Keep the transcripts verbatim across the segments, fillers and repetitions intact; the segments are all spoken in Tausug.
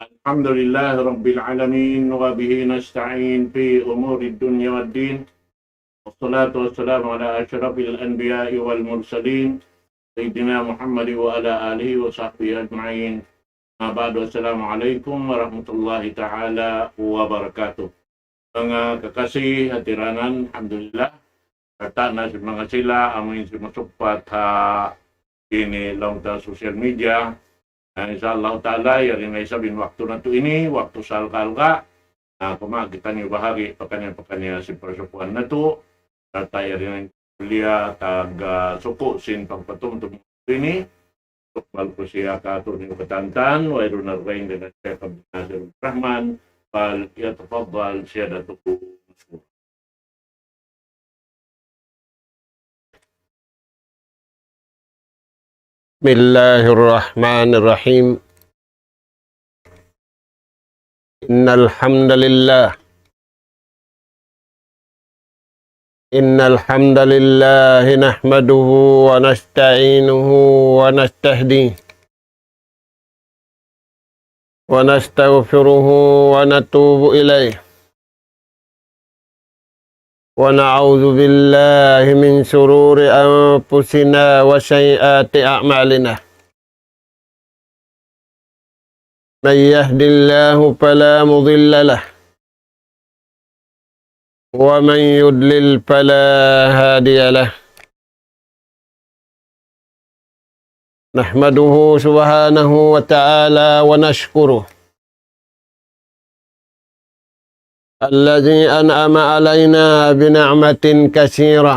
الحمد لله رب العالمين، وبه نستعين في أمور الدنيا والدين. والصلاة والسلام على أشرف الأنبياء والمرسلين، سيدنا محمد وعلى آله وصحبه أجمعين. أما بعد، السلام عليكم ورحمة الله تعالى وبركاته. Manga kakasi, hatiranan, alhamdulillah. Kata' na sin manga sila, amuin sin masugpat ha ini laung ta social media. Na, insya Allah Ta'ala, yari na isab in waktu natu' ini, waktu salka-alka. Na, kuma kita ni bahagi, pakaniya-pakaniya sin parasukuan natu'. Kata' yari na kuliah, taga suku sin pagpatumtum ini. Tukbal ku siya katu' niyu katantan, wayruun na dugaing dayn ha Sheikh Abdul Nasir Abdul Rahman, فليتفضل سيادته مشكورا. بسم الله الرحمن الرحيم. إن الحمد لله إن الحمد لله نحمده ونستعينه ونستهديه ونستغفره ونتوب إليه، ونعوذ بالله من شرور أنفسنا وسيئات أعمالنا. من يهد الله فلا مضل له، ومن يضلل فلا هادي له. نحمده سبحانه وتعالى ونشكره الذي أنعم علينا بنعمة كثيرة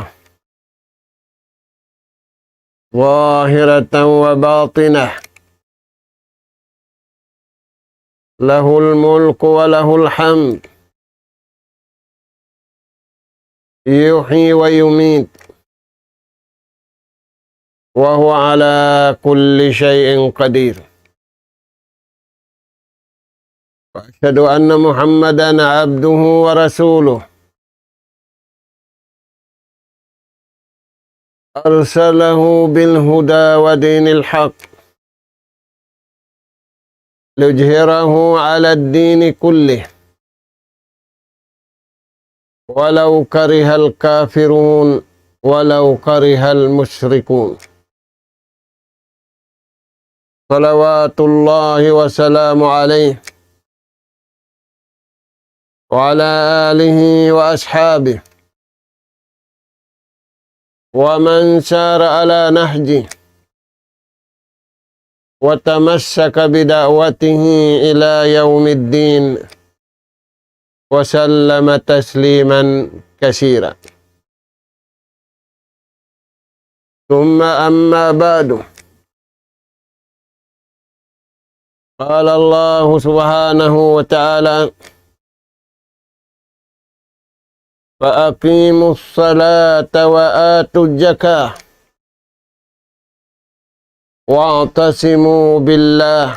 ظاهرة وباطنة، له الملك وله الحمد، يحيي ويميت، وهو على كل شيء قدير. وأشهد أن محمدا عبده ورسوله، أرسله بالهدى ودين الحق ليظهره على الدين كله ولو كره الكافرون ولو كره المشركون. صلوات الله وسلامه عليه وعلى آله وأصحابه ومن سار على نهجه وتمسك بدعوته إلى يوم الدين وسلم تسليما كثيرا. ثم أما بعد، قال الله سبحانه وتعالى: فأقيموا الصلاة وآتوا الزكاة واعتصموا بالله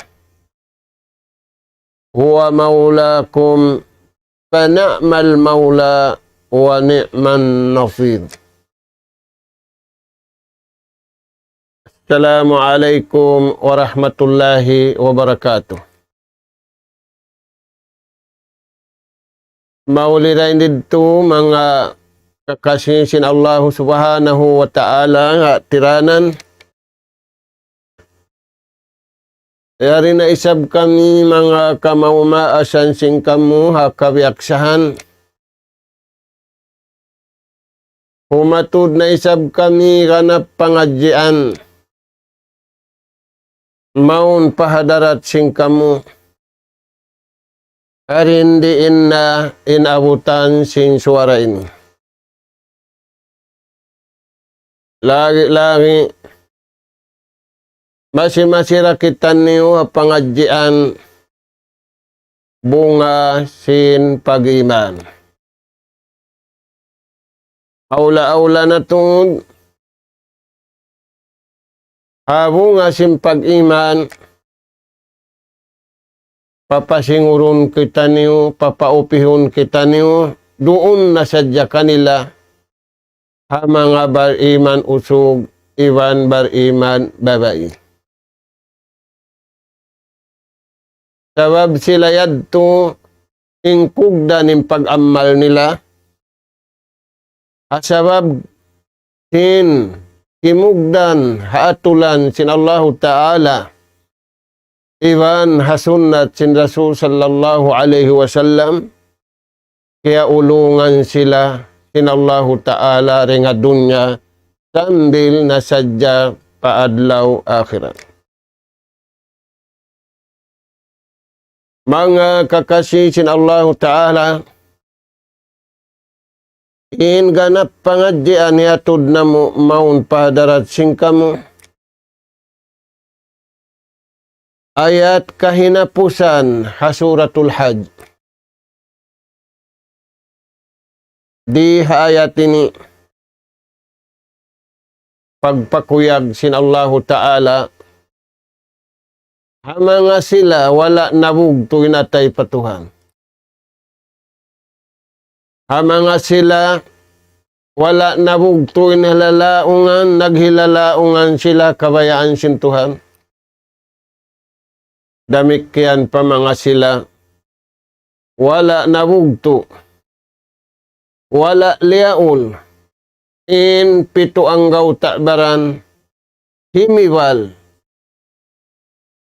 هو مولاكم فنعم المولى ونعم النصير. السلام عليكم ورحمة الله وبركاته. Mauli dayn didtu manga kakasi sin Allahu Subhanahu wa Ta'ala, hatiranan. Yari na isab kami manga kamaumaasan sin kamu ha kabiyaksahan. Humatud na isab kami ganap pangadjian mawn pa hadarat sin kamu. Arin di' in na in abutan sin suwara ini. Lagi-lagi masi-masi ra kitaniyu ha pangadjian bunga sin pag-iman. Awla-awla na tuud ha bunga sin pag-iman, papasingurun kitaniyu, papaupihun kitaniyu, duun na sadja kanila ha manga bariman usug iban bariman babai. Sabab sila yadtu in kugdan in pag-amal nila. Ha sabab sin kimugdan ha atulan sin Allahu Ta'ala iban ha sunnat sin Rasul sallallahu alayhi wasallam, kiyaulungan sila sin Allahu Ta'ala dayn ha dunya sambil na sadja pa adlaw akhirat. Manga kakasi sin Allahu Ta'ala, in ganap pangadjian hiyatud namu' mawn pa hadarat sin kamu. Ayat kahinapusan ha Suratul Hajj. Di ha ayat ini, pagpakuyag sin Allahu Ta'ala, ha manga sila wala' nabugtu' in atay pa Tuhan. Ha manga sila wala' nabugtu' in hilalaungan, naghilalaungan sila kabayaan sin Tuhan. Damikkiyan pa manga sila wala' nabugtu', wala' liyaul in pitu anggawta' baran himibal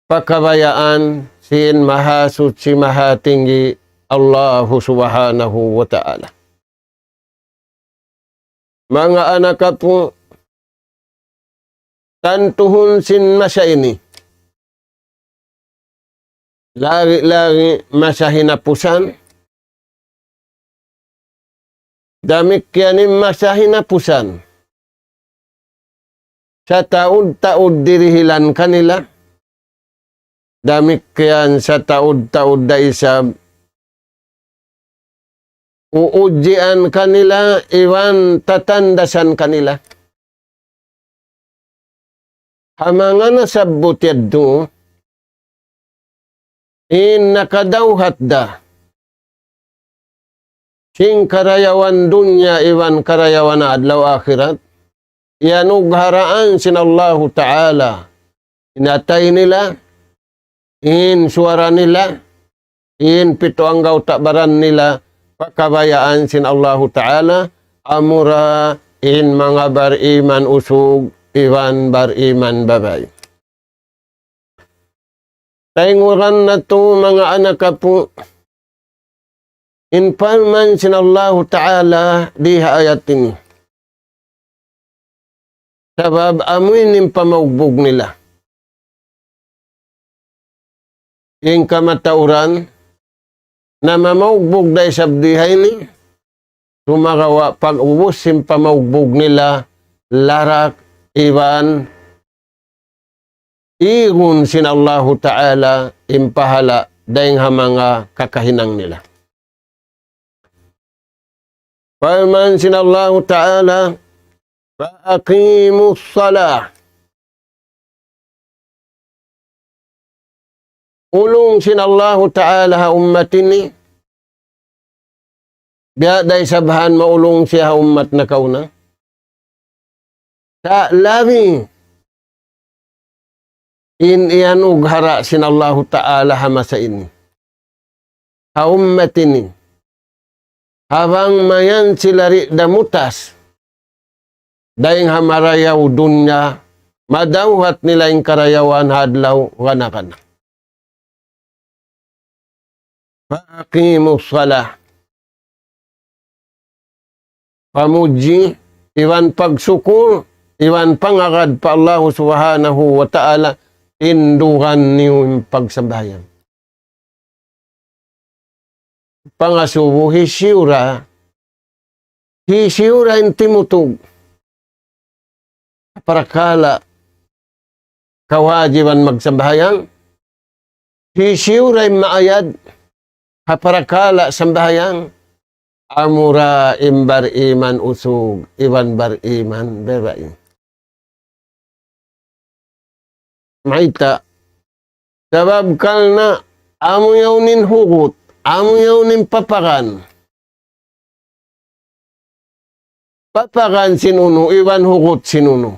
pa kabayaan sin Mahasuchi Mahatinggi Allahu Subhanahu wa Ta'ala. Manga anak apu', tantuhun sin masa ini, lagi'-lagi' masa hinapusan, damikkiyan in masa hinapusan, sataud-taud dirihilan kanila, damikkiyan sataud-taud da isab uudjian kanila iban tatandasan kanila. Ha manga nasabbut yadtu, in nakadawhat da sin karayawan dunya iban karayawan adlaw akhirat, iyanugharaan sin Allahu Ta'ala in atay nila, in suwara nila, in pitu anggawta' baran nila, pa kabayaan sin Allahu Ta'ala, amura in manga bariman usug iban bariman babai. Taynguran natu' manga anak apu', in parman sin Allahu Ta'ala di ha ayat ini. Sabab amu ini in pamaugbug nila. In kamatauran, namamaugbug da isab di ha ini, sumagawa' pag-ubus sin pamaugbug nila, larak iban igun sin Allahu Ta'ala in pahala' dayng ha manga kakahinang nila. Parman sin Allahu Ta'ala, فأقيموا الصلاة. Ulung sin Allahu Ta'ala ha ummat ini, biya' da isab han maulung siya ha ummat nakauna. Sa' labi in iyanughara' sin Allahu Ta'ala ha masa ini, ha ummat ini, ha bang mayan sila di' da mutas dayng ha marayaw dunya, madawhat nila in karayawan ha adlaw gana-gana. فأقيموا الصلاة. Pamudji, iban pagsukul, iban pangagad pa Allahu Subhanahu wa Ta'ala, tindugan niyu in pagsambahayang. Pangasubu hisiyu ra, hisiyu ra in timutug ha parakala' kawajiban magsambahayang, hisiyu ra in maayad ha parakala' sambahayang, amura in bariman usug iban bariman babai. Mayta'? Sabab karna' amu yaun in hugut, amu yaun in paparan. Paparan sin unu, iban hugut sin unu.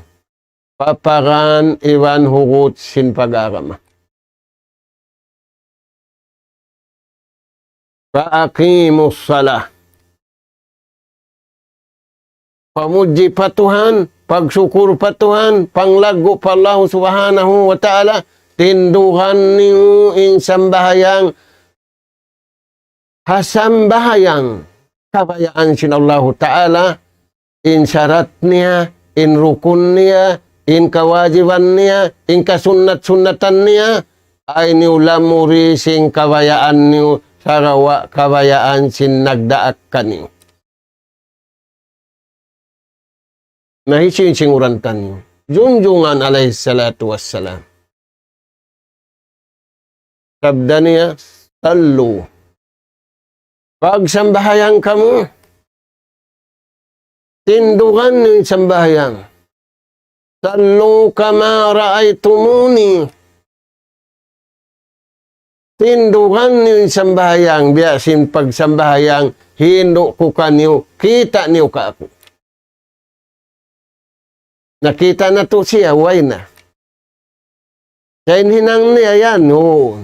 Paparan iban hugut sin pag-agama. فأقيموا الصلاة. Pamudji pa Tuhan, pagsukul pa Tuhan, panglaggu' pa Allah Subhanahu wa Ta'ala, tindugan niyu in sambahayang, ha sambahayang kabayaan sin Allahu Ta'ala, in sarat niya, in rukun niya, in kawajiban niya, in kasunnat-sunnatan niya, ay niyu lamuri sin kabayaan niyu sagawa' kabayaan sin nagdaak kaniyu. Na hisiyu in singuran taniyu? Junjungan alayhi salatu wassalam. Sabda niya, "Sallu." Pagsambahayang kamu, tindugan niyu in sambahayang. "Sallu kama ra'aytumuni." Tindugan niyu in sambahayang, biya' sin pagsambahayang hindu' ku kaniyu, kita' niyu kāku'. Nakita' natu' siya, way na. Sa' in hinang niya yan, oo.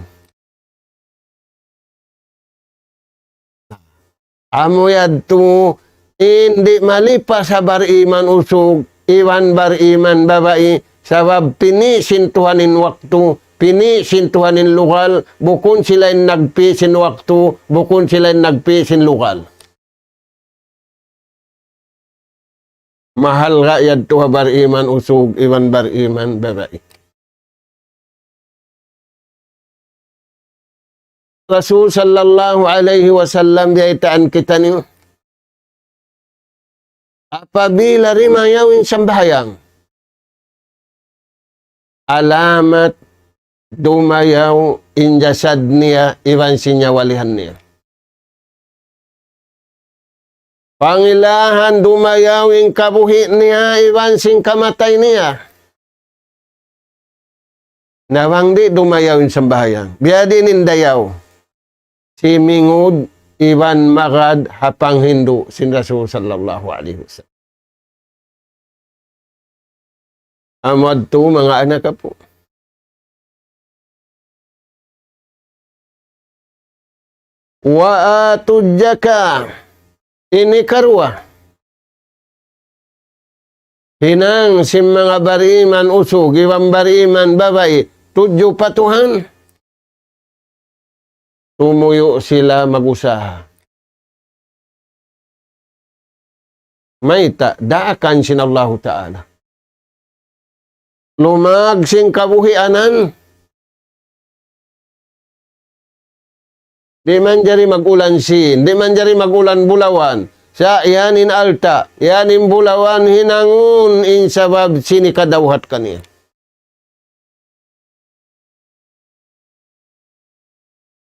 Amu yadtu in di' malipas ha bariman usug iban bariman babai, sabab pini' sin Tuhan in waktu, pini' sin Tuhan in lugal, bukun sila in nagpi' sin waktu, bukun sila in nagpi' sin lugal. Mahal ra yadtu ha bariman usug iban bariman babai. Rasul sallallahu alayhi wasallam, biyaytaan kitaniyu, apabila dimayaw in sambahayang, alamat dumayaw in jasad niya iban sin nyawalihan niya. Pangilahan dumayaw in kabuhi' niya iban sin kamatay niya. Na bang di' dumayaw in sambahayang, biyadiin in dayaw? Simingud iban magad ha panghindu' sin Rasul sallallahu alayhi wasallam. Amu yadtu, manga anak apu'. Wa atuz zakah. Ini karuwa. Hinang sin manga bariman usug iban bariman babai tudju pa Tuhan, tumuyu' sila mag-usaha. Mayta'? Daakan sin Allahu Ta'ala. Lumag sin kabuhianan. Di' manjari mag-ulan sin, di' manjari mag-ulan bulawan. Sa' yan in alta', yan in bulawan hinangun in sabab sin hikadawhat kaniya.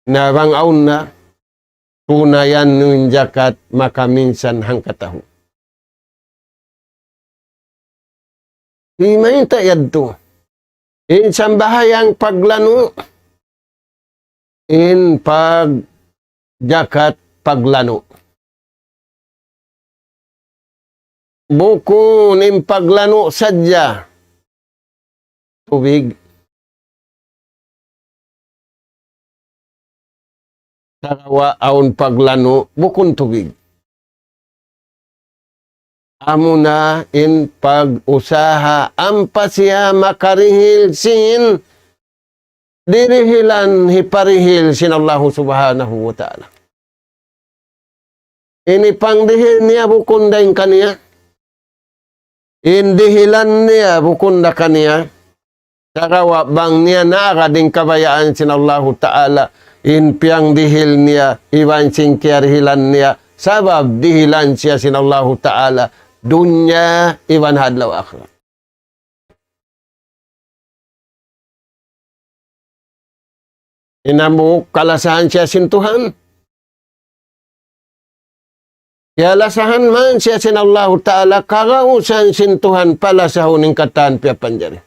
Na bang awn na, tunayan niyu in jakat makaminsan hangkatau. Di' mayta' yadtu? In sambahayang paglanu', in pagjakat paglanu'. Bukun in paglanu' sadja tubig. Sagawa' awn paglanu' bukun tubig. Amuna in pag-usaha ampa siya makarihil sin dirihilan hiparihil sin Allahu Subhanahu wa Ta'ala. Ini pangdihil niya bukun dayn kaniya. In dihilan niya bukun da kaniya. Sagawa' bang niya naagad in kabayaan sin Allahu Ta'ala, in piyangdihil niya, iban sin kiyarihilan niya, sabab dihilan siya sin Allahu Ta'ala, dunya iban ha adlaw akhirat. In hambuuk kalasahan siya sin Tuhan. Kiyalasahan man siya sin Allahu Ta'ala, kagausan sin Tuhan palasahun in katan piyapanjari.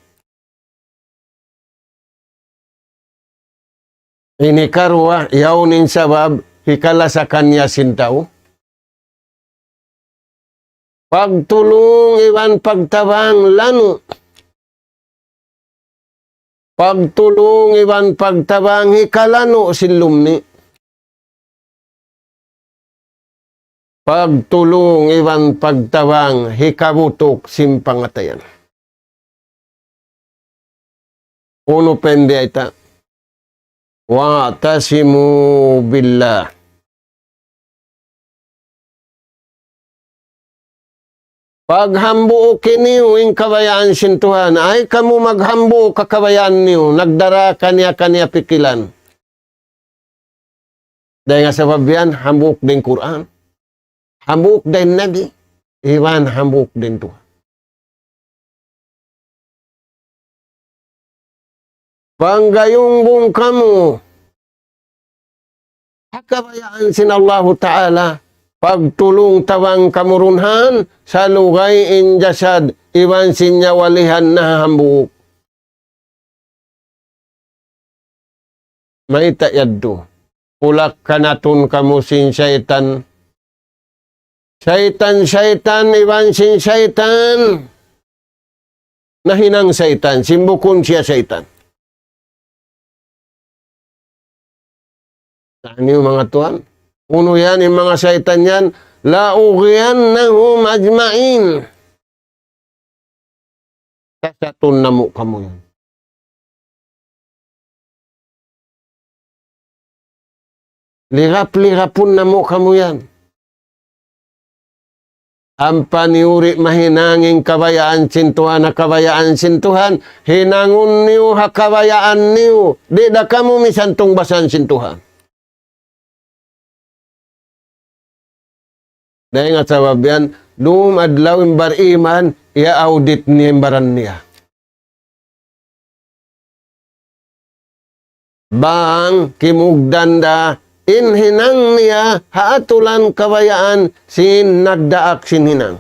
Ini karuwa, yaun in sabab hikalasa kaniya sin tau. Pagtulung iban pagtabang lanu'. Pagtulung iban pagtabang hikalanu' sin lummi'. pagtulung iban pagtabang hikabutuk sin pangatayan. Unu pa in biyayta'? واعتصموا بالله. Paghambuuki niyu in kabayaan sin Tuhan. Ay kamu maghambuuk ha kabayaan niyu, nagdara kaniya-kaniya pikilan. Dayn ha sabab yan, hambuuk da in Qur'an. Hambuuk da in Nabi. Iban hambuuk da in Tuhan. Panggayunggung kamu ha kabayaan sin Allahu Ta'ala, pagtulung tabang kamu duun ha salugay in jasad, iban sin nyawa lihan na hambuuk. Mayta' yadtu? Pulak-kanatun kamu sin saytan. Saytan, saytan, iban sin saytan. Nahinang saytan, sin bukun siya saytan. Taniyu manga tuwan, unu yan, in manga saytan yan, لأغوينهم أجمعين. Sasatun namu' kamu yan. Lirap-lirapun namu' kamu yan. Ampa niyu di' mahinang in kabayaan sin Tuhan, ha kabayaan sin Tuhan, hinangun niyu ha kabayaan niyu, di' da kamu misan tungbasan sin Tuhan. Dayn ha sabab yan, dum adlaw in bariman, iya-audit niya in baran niya. Bang kimugdan da in hinang niya ha atulan kabayaan sin nagdaak sin hinang.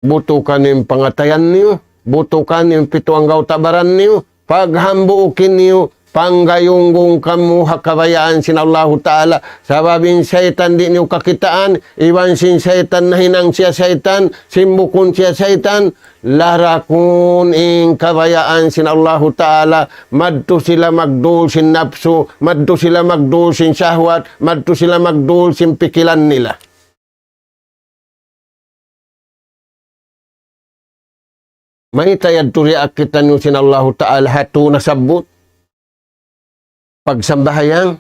Butukan in pangatayan niyu, butukan in pitu anggawta' baran niyu, paghambuukin niyu, panggayunggung kamu ha kabayaan sin Allahu Ta'ala. Sabab in saytan di' niyu kakitaan, iban sin saytan nahinang siya saytan, sin bukun siya saytan, larakun in kabayaan sin Allahu Ta'ala, madtu sila magdul sin napsu, madtu sila magdul sin shahwat, madtu sila magdul sin pikilan nila. Mayta' yadtu diyaak kitaniyu sin Allahu Ta'ala ha tū nasabbut? Pagsambahayang,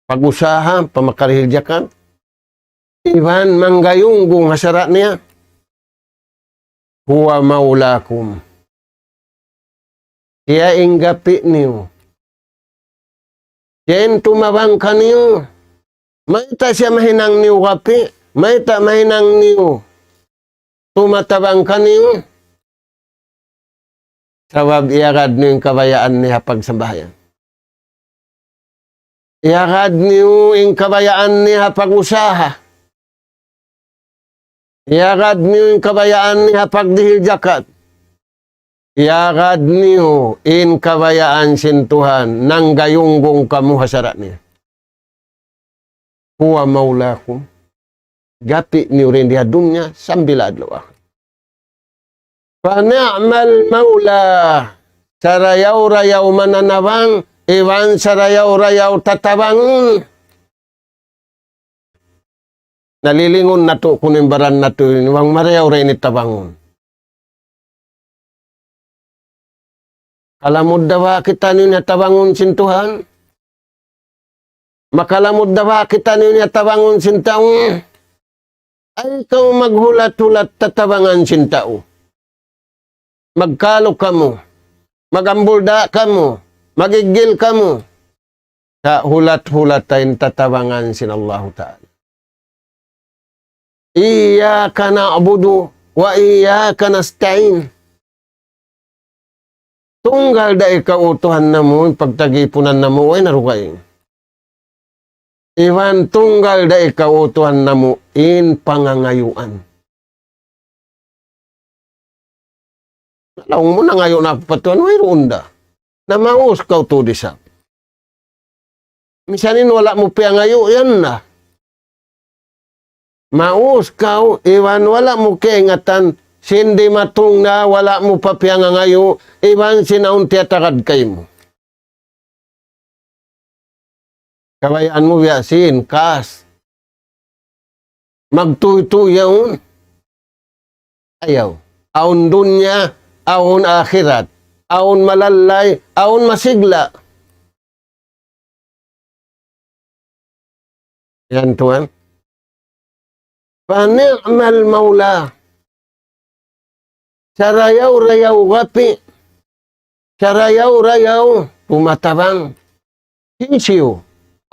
pag-usaha, pamakarihil jakat, iban manggayunggung ha sara' niya. هو مولاكم. Siya in gapi' niyu. Siya in tumabang kaniyu. Mayta' siya mahinang niyu gapi'? Mayta' mahinang niyu tumatabang kaniyu? Sabab iyagad niyu in kabayaan niya ha pagsambahayang. Iyagad niyu in kabayaan niya ha pag-usaha. Iyagad niyu in kabayaan niya ha pagdihil jakat. Iyagad niyu in kabayaan sin Tuhan, nanggayunggung kamu ha sara' niya. هو مولاكم. Gapi' niyu dayn di ha dunya sambil adlaw akhirat. فنعم المولى. Sarayaw-rayaw mananabang, iban sarayaw-rayaw tatabangun. Nalilingun natu' kunu' in baran natu' ini, bang marayaw da ini tabangun. Kalamud da ba kitaniyu ini ha tabangun sin Tuhan? Makalamud da ba kitaniyu ini ha tabangun sin tau? Ay kaw maghulat-hulat tatabangan sin tau. Magkalu kamu, magambul da kamu, magiggil kamu. Sa' hulat-hulat ta in tatabangan sin Allahu Ta'ala. إياك نعبد وإياك نستعين. Tunggal da ikaw, O Tuhan namu', in pagtagipunan namu', way na dugaing. Iban tunggal da ikaw, O Tuhan namu', in pangangayuan. Laung mu nangayu' na aku pa Tuhan, wayruun da. Na maus kaw tuud isab. Misan in wala' mu piyangayu', yan na. Maus kaw, iban wala' mu kaingatan, sin dimatung na wala' mu pa piyangangayu', iban sin awn tiyatagad kaymu. Kabayaan mu biya' sin, kas. Magtuytuy yaun. Ayaw. Awn dunya, awn akhirat. Awn malallay, awn masigla. Yan tuwan. فنعم المولى. Sarayaw-rayaw gapi'. Sarayaw-rayaw tumatabang. Hisiyu?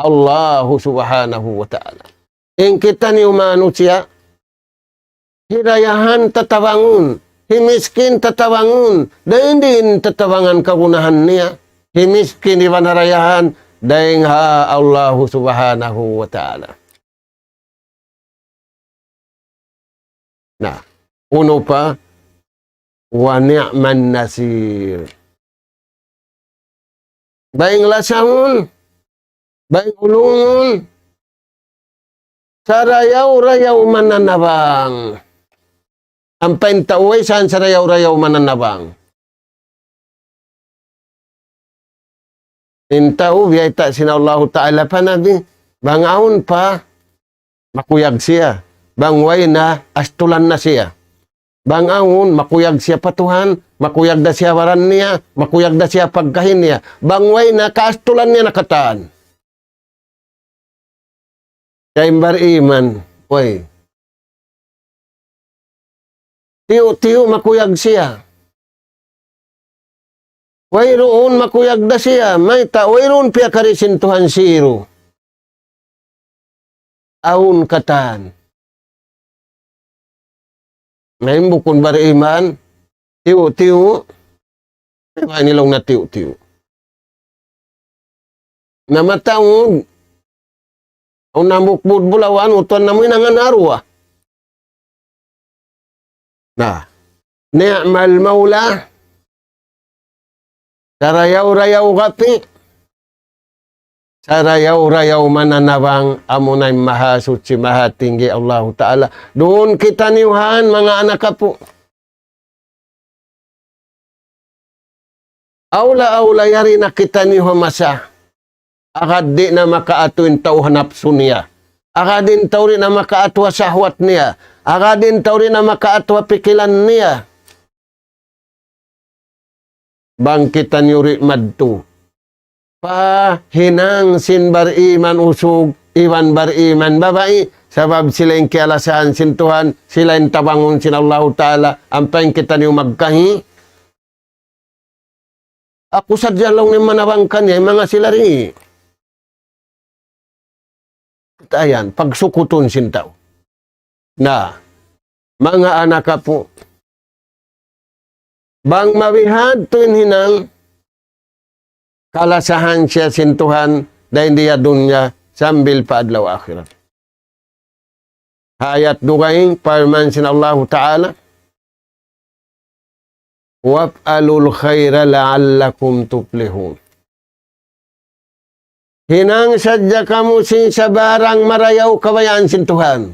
Allahu subhanahu wa ta'ala. In kitaniyu manusiya', hi dayahan tatabangun, hi miskin tatabangun, dayn di' in tatabangan kagunahan niya, hi miskin iban ha dayahan, dayn ha Allahu subhanahu wa ta'ala. Na, unu pa, ونعم النصير. Bang lasahun, bang ulungun, sarayaw-rayaw mananabang. Ampa in tau way san sarayaw-rayaw mananabang. In tau biyayta' sin Allahu Ta'ala pa Nabi, bang awn pa, makuyag siya. Bang way na, astulan na siya. Bang awn, makuyag siya pa Tuhan, makuyag da siya baran niya, makuyag da siya pagkahi niya. Bang way na, kaastulan niya na katan. Kay in bar-iman, way. Tiyu'-tiyu' makuyag siya. Wayruun makuyag da siya. Mayta', wayruun piyakari sin Tuhan siru. Awn katan. Na in bukun bar-iman, tiyu'-tiyu'. Ay, wa ini laung na tiyu'-tiyu'. Na mataud, awn na bukbud bulawan, utuan namu' in angan aruwa. Na, نعم المولى, sarayaw-rayaw gapi', sarayaw-rayaw mananabang, amuna in Mahasuchi, Mahatinggi Allahu Ta'ala. Duun kitaniyu han, manga anak apu'. Awla-awla yari na kitaniyu ha masa. Agad di' na makaatu in tau ha napsu niya. Agad in tau di' na makaatu ha sahwat niya. Agad in tau di' na makaatu ha pikilan niya. Bang kitaniyu di' madtu pa hinang sin bar-iman usug, iban bar-iman babai, sabab sila in kiyalasahan sin Tuhan, sila in tabangun sin Allahu Ta'ala, ampa in kitaniyu magkahi. Aku sadja laung in manabang kaniya, manga sila di'. Tayan, pagsukutun sin tau. Na, manga anak apu', bang mabihadtu in hinang, kalasahan siya sin Tuhan, dayn di ha dunya, sambil pa adlaw akhirat. Ha ayat dugaing, parman sin Allahu Ta'ala, وافعلوا الخير لعلكم تفلحون. Hinang sadja kamu sin sabarang marayaw kabayaan sin Tuhan.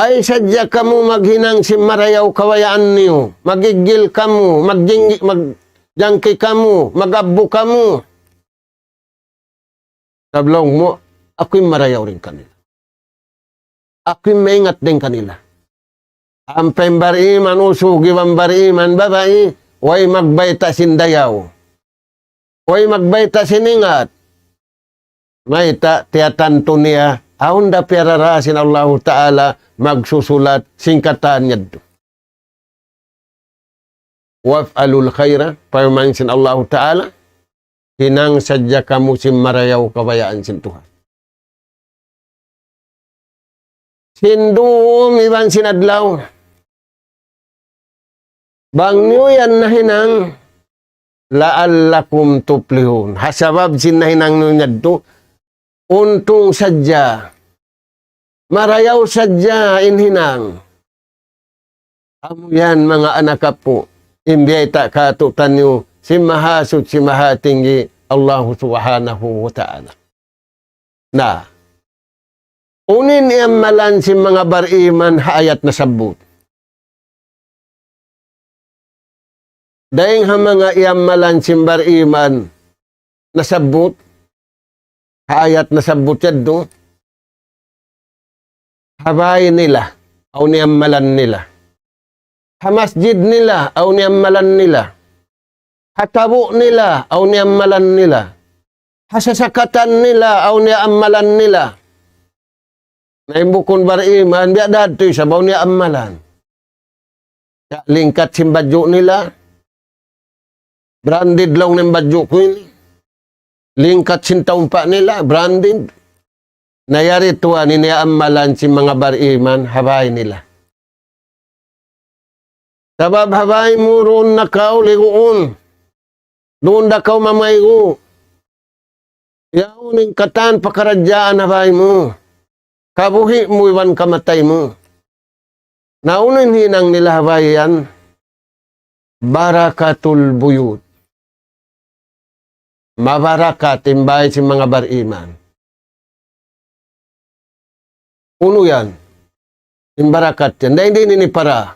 Ay sadja kamu maghinang sin marayaw kabayaan niyu, magigil kamu, magjinggi-, magjangki kamu, mag-abbu kamu. Sabab laung mu, aku in marayaw dayn kanila. Aku in maingat dayn kanila. Ampa in bar-iman usug iban bar-iman babai, way magbayta' sin dayaw. Way magbayta' sin ingat. Mayta', tiyatantu niya, awn da piyarara sin Allahu Ta'ala magsusulat sin katan yadtu. وافعلوا الخير, parman sin Allahu Ta'ala, hinang sadja kamu sin marayaw kabayaan sin Tuhan. Sin dum iban sin adlaw. Bang niyu yan nahinang, لعلكم تفلحون. Ha sabab sin nahinang niyu yadtu, untung sadja. Marayaw sadja in hinang. Amu yan manga anak apu', in biyayta' kātu'niyu sin Mahasuchi Mahatinggi Allahu Subhanahu wa Ta'ala. Na, unu in iyamalan sin manga bar-iman ha ayat nasabbut? Dayng ha manga iyamalan sin bar-iman nasabbut, Ha ayat nasabbut yadtu, ha bāy nila, awn iyammalan nila. Ha masjid nila, awn iyammalan nila. Ha tabu' nila, awn iyammalan nila. Ha sasakatan nila, awn iyammalan nila. Na in bukun bariman, biya' da tuud isab, awn iyammalan. Ya, lingkat sin badju' nila. Branded laung in badju' ku ini. Lingkat sin taumpa' nila, branded. Na yari tuwan in iyammalan sin manga bariman, ha bāy nila. Sabab ha bāy mu duun na kaw liguun. Duun da kaw mamaygu'. Yaun in katan pakaradjaan ha bāy mu. Kabuhi' mu iban kamatay mu. Na unu in hinang nila ha bāy yan? Barakatul buyut. Mabarakat in bāy sin manga bariman. Unu yan? In barakat yan. Dayn di ini para.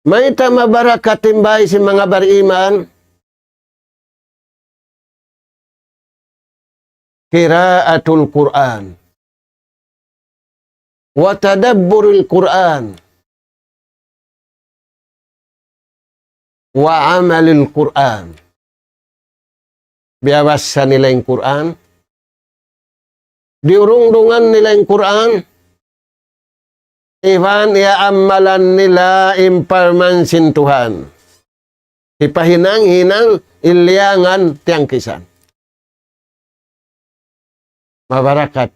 Mayta' mabarakat in bāy sin manga bariman? Qiraatul Qur'an. Wa tadabburil Qur'an. Wa amalil Qur'an. Biyabassa nila in Qur'an. Diyurungdungan nila in Qur'an. Iban iyaammalan nila in parman sin Tuhan. Hipahinang-hinang, in liyangan, tiyangkisan. Mabarakat.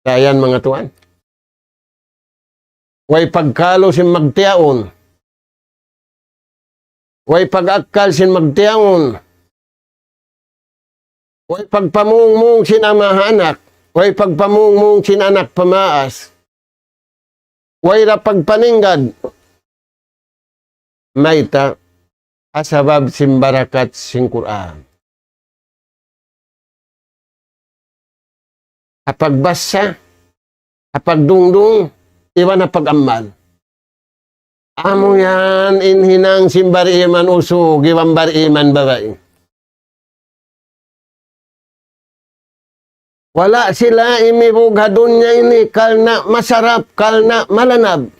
Sa' yan, manga tuwan. Way pagkalu sin magtiyaun. Way pag-akkal sin magtiyaun. Way pagpamungmung sin ama' ha anak. Way pagpamungmung sin anak pa maas. Way da pagpaninggad. Mayta'? Ha sabab sin barakat sin Qur'an. Ha pagbassa, ha pagdungdung, iban ha pag-ammal. Amu yan in hinang sin bariman usug, iban bariman babai. Wala' sila imibug ha dunya ini karna' masarap, karna' malanab.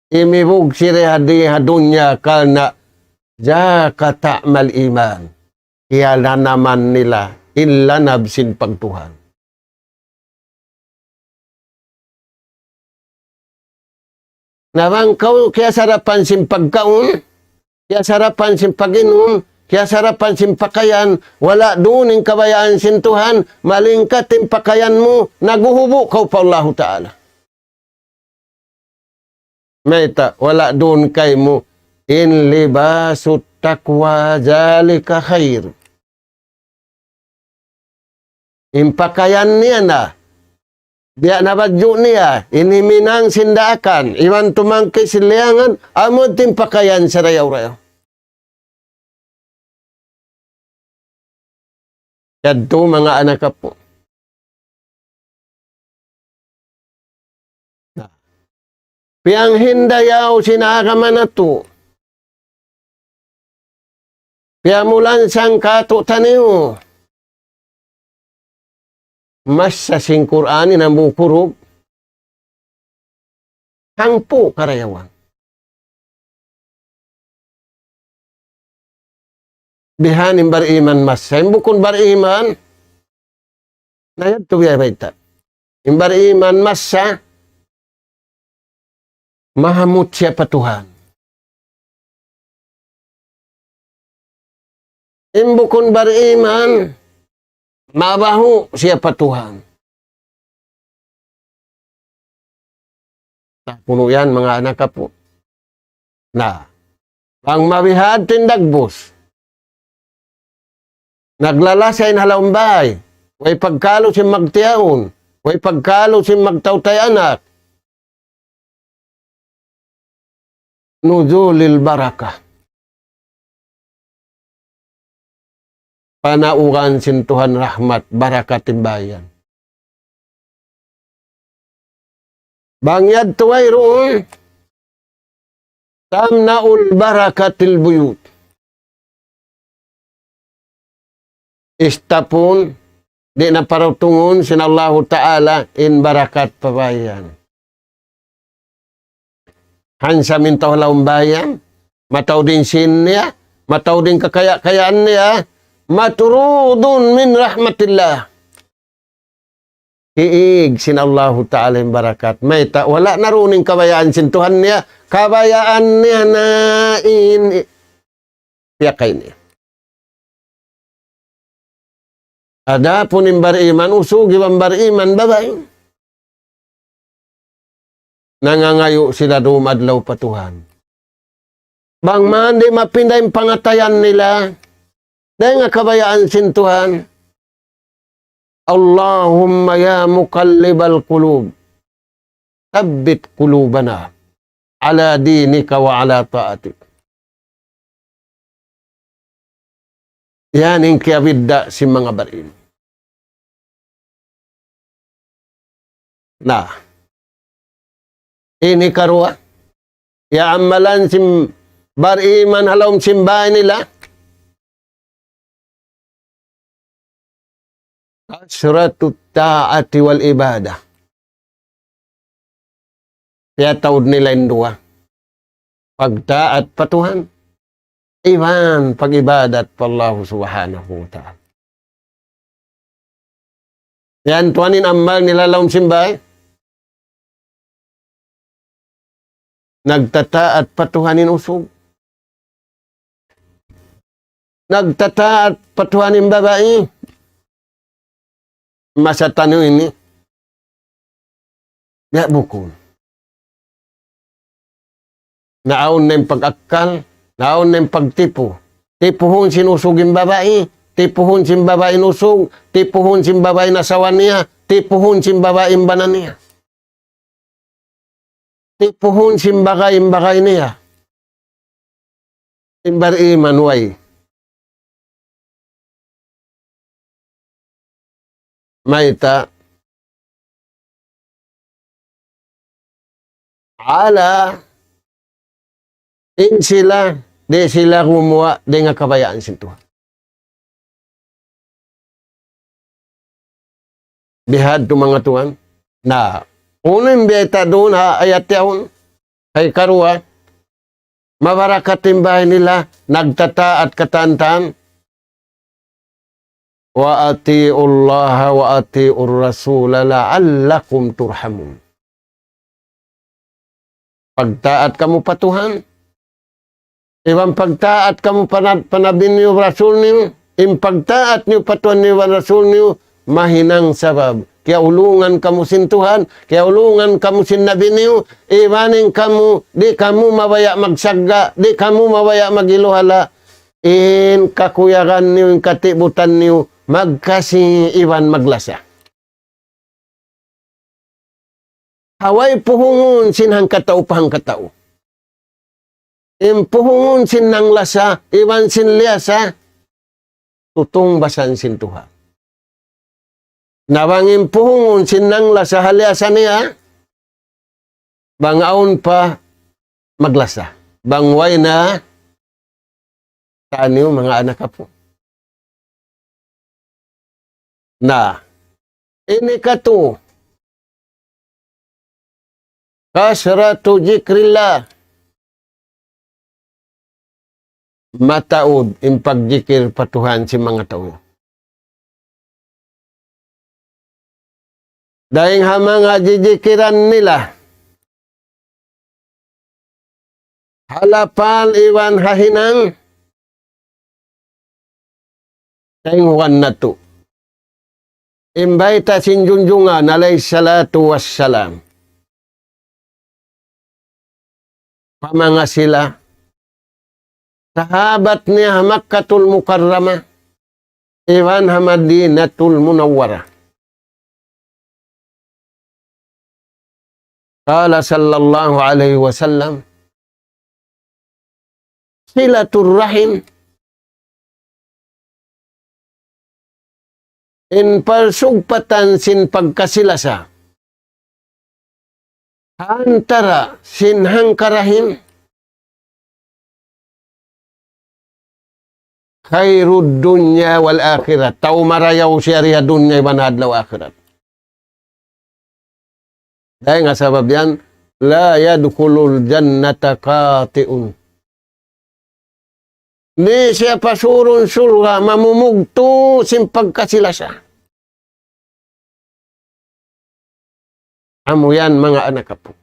Imibug sila di ha dunya karna' zaka ta'mal iman. Iyananaman nila in lanab sin pagtuhan. Na bang kaw kiyasarapan sin pagkaun, kiyasarapan sin pag-inum, kiyasarapan sin pakayan, wala' duun in kabayaan sin Tuhan, malingkat in pakayan mu, naguhubu' kaw pa Allahu Ta'ala. Mayta', wala' duun kaymu, in libasut taqwa zalika khair. In pakayan niya na, biya' na badju' niya, in himinang sin daakan, iban tumangki sin liyangan, amu in pakayan sarayaw-rayaw. Yadtu manga anak apu'. Na. Piyanghindayaw sin agama natu'. Piyamulansang kātu'niyu. Massa sin Qur'an in hambuuk huruf. Hangpu' karayawan. Bihan in bariman massa. In bukun bariman, na yadtu biya' bayta'. In bariman massa, mahamut siya pa Tuhan. In bukun bariman, mabahu' siya pa Tuhan. Na, punu' yan, manga anak apu'. Na, bang mabihad in dagbus. Naglalasa in ha lawm bāy. Way pagkalu sin magtiyaun. Way pagkalu sin magtautay anak. Nuzulil barakah. Panauran sin Tuhan rahmat, barakat in bāy yan. Bang yadtu wayruun, تمنع البركة البيوت. Istapun, di' na parutungun sin Allahu Ta'ala in barakat pa bāy yan. Hansa' mintaw ha lawm bāy yan, mataud in sīn niya, mataud in kakaya-kayaan niya, مطرود من رحمة الله. Hiīg sin Allahu Ta'ala in barakat. Mayta', wala' na duun in kabayaan sin Tuhan niya. Kabayaan niya na in piyakay niya. Adapun in bariman usug iban bariman babai, nangangayu' sila dum adlaw pa Tuhan. Bang man di' mapinda in pangatayan nila, dayn ha kabayaan sin Tuhan. اللهم يا مقلب القلوب ثبت قلوبنا على دينك وعلى طاعتك. Yan in kiyabidda' sin manga bariman. Na. Ini karuwa. Ya amalan sin bariman ha lawm sin bāy nila. كثرة الطاعة والعبادة. Piyataud nila in duwa. Pagtaat pa Tuhan. Iban pag-ibadat pa Allah Subhanahu wa Ta'ala. Yan tuwan in amal nila ha lawm sin bāy. Nagtataat pa Tuhan in usug. Nagtataat pa Tuhan in babai. Masa taniyu ini. Biya' bukun. Naawn na in pag-akkal, naawn na in pagtipu. Tipuhun sin usug in babai, tipuhun sin babai in usug, tipuhun sin babai in asawa niya, tipuhun sin babai in bana niya. Tipuhun sin bagay in bagay niya. In bariman way. Mayta'? Ala in sila, di' sila gumuwa' dayn ha kabayaan sin Tuhan. Bihadtu manga tuwan. Na, unu in bayta' duun ha ayat yaun? Hay karuwa, mabarakat in bāy nila, nagtataat katantan. وأطيعوا الله وأطيعوا الرسول لعلكم ترحمون. Pagtaat kamu pa Tuhan, iban pagtaat kamu pa na-, pa Nabi niyu, Rasul niyu, in pagtaat niyu pa Tuhan niyu iban Rasul niyu, mahinang sabab kiyaulungan kamu sin Tuhan, kiyaulungan kamu sin Nabi niyu, iban in kamu, di' kamu mabaya' magsagga', di' kamu mabaya' mag-iluhala', in kakuyagan niyu, in katibutan niyu, magkasi iban maglasa. Ha way puhungun sin hangkatau pa hangkatau. In puhungun sin nanglasa, iban sin liyasa, tutungbasan sin Tuhan. Na bang in puhungun sin nanglasa ha liyasa niya, bang awn pa maglasa. Bang way na, taniyu manga anak apu'. Na, ini katu, كثرة ذكر الله. Mataud in pagjikir pa Tuhan sin manga tau. Dayn ha manga jijikiran nila, ha lapal iban ha hinang, kaingatan natu'. In bayta' sin Junjungan alayhi salatu wassalam. Pa manga sila sahabat niya ha Makkatul Mukarramah iban ha Madinatul Munawwarah. قال صلى الله عليه وسلم: صلة الرحم, in pagsugpatan sin pagkasilasa antara sin hangka-rahim, خير الدنيا والآخرة. Tau marayaw siya di ha dunya iban ha adlaw akhirat. Dayn ha sabab yan, لا يدخل الجنة قاطع. Di' siya pasurun surga' mamumugtu' sin pagkasi-lasa. Amu yan manga anak apu'.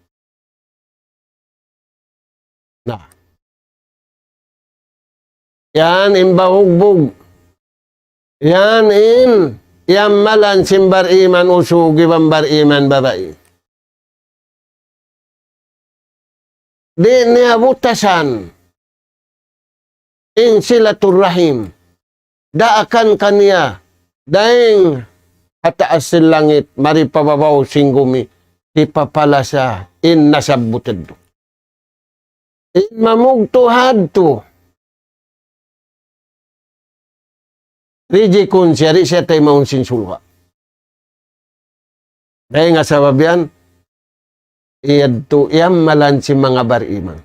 Na. Yan in bahugbug. Yan in iyamalan sin bariman usug iban bariman babai. Di' niya butasan in silaturrahim. Daakan kaniya dayn ha taas sin langit, mari pa babaw sin gumi, hipapalasa in nasabbut yadtu. In mamugtu' hadtu, rijikun siya, di' siya taymaun sin surga'. Dayn ha sabab yan, yadtu iyamalan sin manga bariman.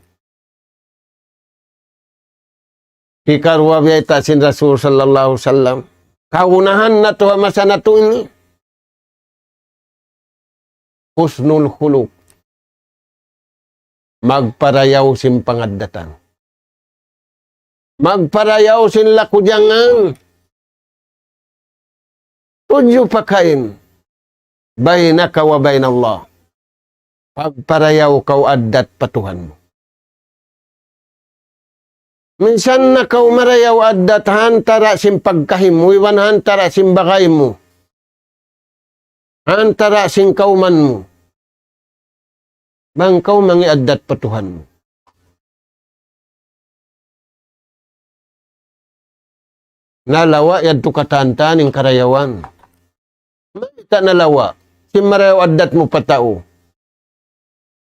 Hikaruwa biyayta' sin Rasul sallallahu alayhi wasallam. Kagunahan natu' ha masa natu' ini. حسن الخلق. Magparayaw sin pangaddatan. Magparayaw sin laku-jangan. Tudju pakain. بينك وبين الله. Pagparayaw kaw addat pa Tuhan mu. Minsan na kaw marayaw addat ha antara' sin pagkahi mu, iban ha antara' sin bagay mu, ha antara' sin kawman mu. Bang kaw mangi' addat pa Tuhan mu. Nalawa' yadtu katan-katan in karayawan. Mayta' nalawa'? Sin marayaw addat mu pa tau.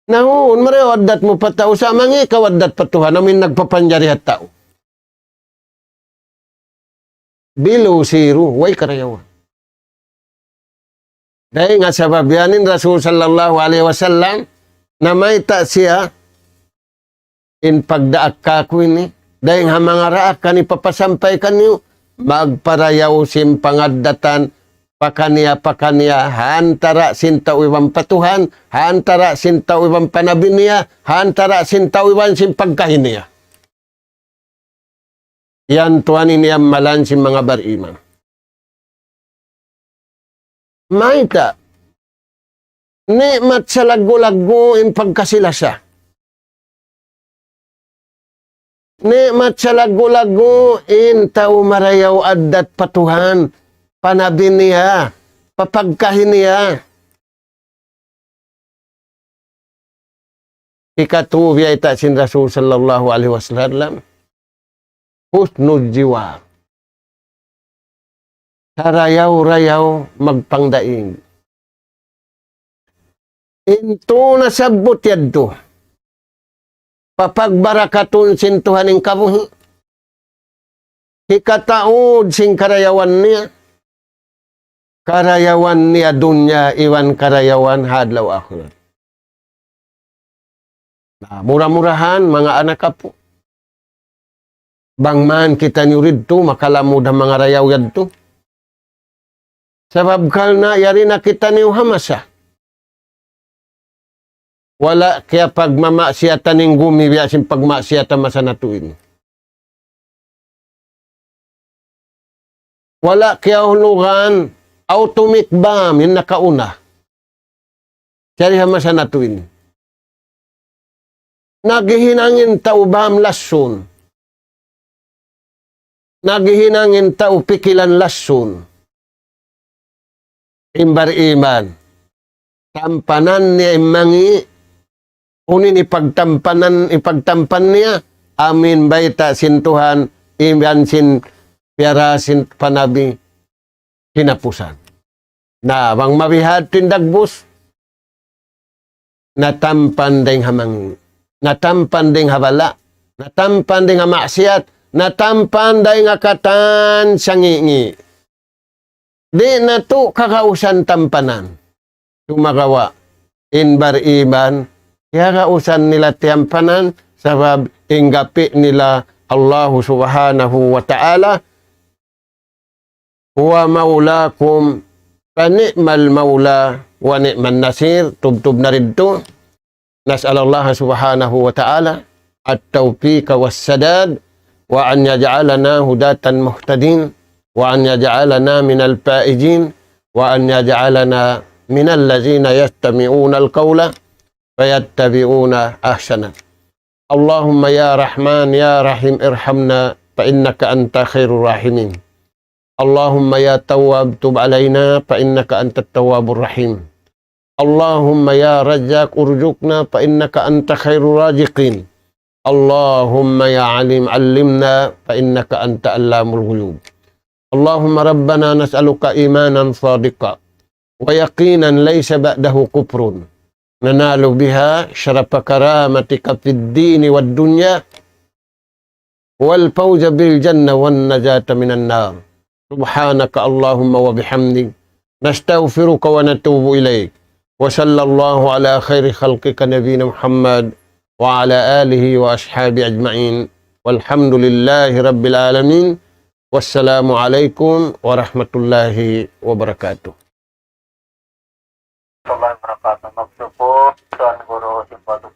Na huun, marayaw addat mu pa tau, sa' mangi' kaw addat pa Tuhan, amu in nagpapanjari ha tau. Bilu siru, way karayawan. Dayn ha sabab yan in Rasul sallallahu alayhi wasallam, namayta' siya, in pagdaak kaku' ini, dayn ha manga daak kan hipapasampay kaniyu, magparayaw sin pangaddatan, pakaniya-pakaniya, ha antara' sin tau iban pa Tuhan, ha antara' sin tau iban pa nabi niya, ha antara' sin tau iban sin pagkahi niya. Yan tuwan in iyamalan sin manga bariman. Mayta'? Ni'mat salaggu'-laggu' in pagkasi-lasa. Ni'mat salaggu'-laggu' in tau marayaw addat pa Tuhan, pa nabi niya, pa pagkahi niya. Hikatu biyayta' sin Rasul sallallahu alayhi wasallam, حسن الجوار. Sarayaw-rayaw magpangdaing. In tū nasabbut yadtu, papagbarakatun sin Tuhan in kabuhi'. Hikataud sin karayawan niya, karayawan niya dunya iban karayawan ha adlaw akhirat. Na, mura-murahan, manga anak apu'. Bang man kitaniyu didtu, makalamud ha manga rayaw yadtu. Sabab karna' yari na kitaniyu ha masa. Wala' kiyapagmamaksiyatan in gumi biya' sin pagmaksiyat ha masa natu' ini. Wala' kiyahulugan atomic bomb in nakauna. Yari ha masa natu' ini. Naghihinang in tau bam lassun. Naghihinang in tau pikilan lassun. In bariman, tampanan niya in mangi', unu in hipagtampanan, hipagtampan niya, amu in bayta' sin Tuhan, iban sin piyara sin pa nabi, hinapusan. Na, bang mabihadtu in dagbus, natampan dayng ha mangi', natampan dayng ha bala', natampan dayng ha maksiyat, natampan dayng ha katan sangi'-ngi'. Di' natu' kagausan tampanan. Sumagawa', in bariman, kiyagausan nila tiyampanan, sabab in gapi' nila Allahu Subhanahu wa Ta'ala, هو مولاكم فنعم المولى ونعم النصير. Tubtub na rin tu. نسأل الله سبحانه وتعالى التوفيق والسداد، وأن يجعلنا هداة مهتدين، وأن يجعلنا من الفائزين، وأن يجعلنا من الذين يستمعون القول فيتبعون أحسنه. اللهم يا رحمن يا رحيم ارحمنا فإنك أنت خير الراحمين. اللهم يا تواب تب علينا فإنك أنت التواب الرحيم. اللهم يا رزاق ارزقنا فإنك أنت خير الرازقين. اللهم يا عليم علمنا فإنك أنت علام الغيوب. اللهم ربنا نسألك إيمانا صادقا ويقينا ليس بعده كفر ننال بها شرف كرامتك في الدين والدنيا والفوز بالجنة والنجاة من النار. سبحانك اللهم وبحمدك نستغفرك ونتوب إليك. وصلى الله على خير خلقك نبينا محمد وعلى آله وأصحابه أجمعين. والحمد لله رب العالمين. والسلام عليكم ورحمة الله وبركاته. Warahmatullahi wabarakatuh. Magsukul, Tuan Guru Simpatuk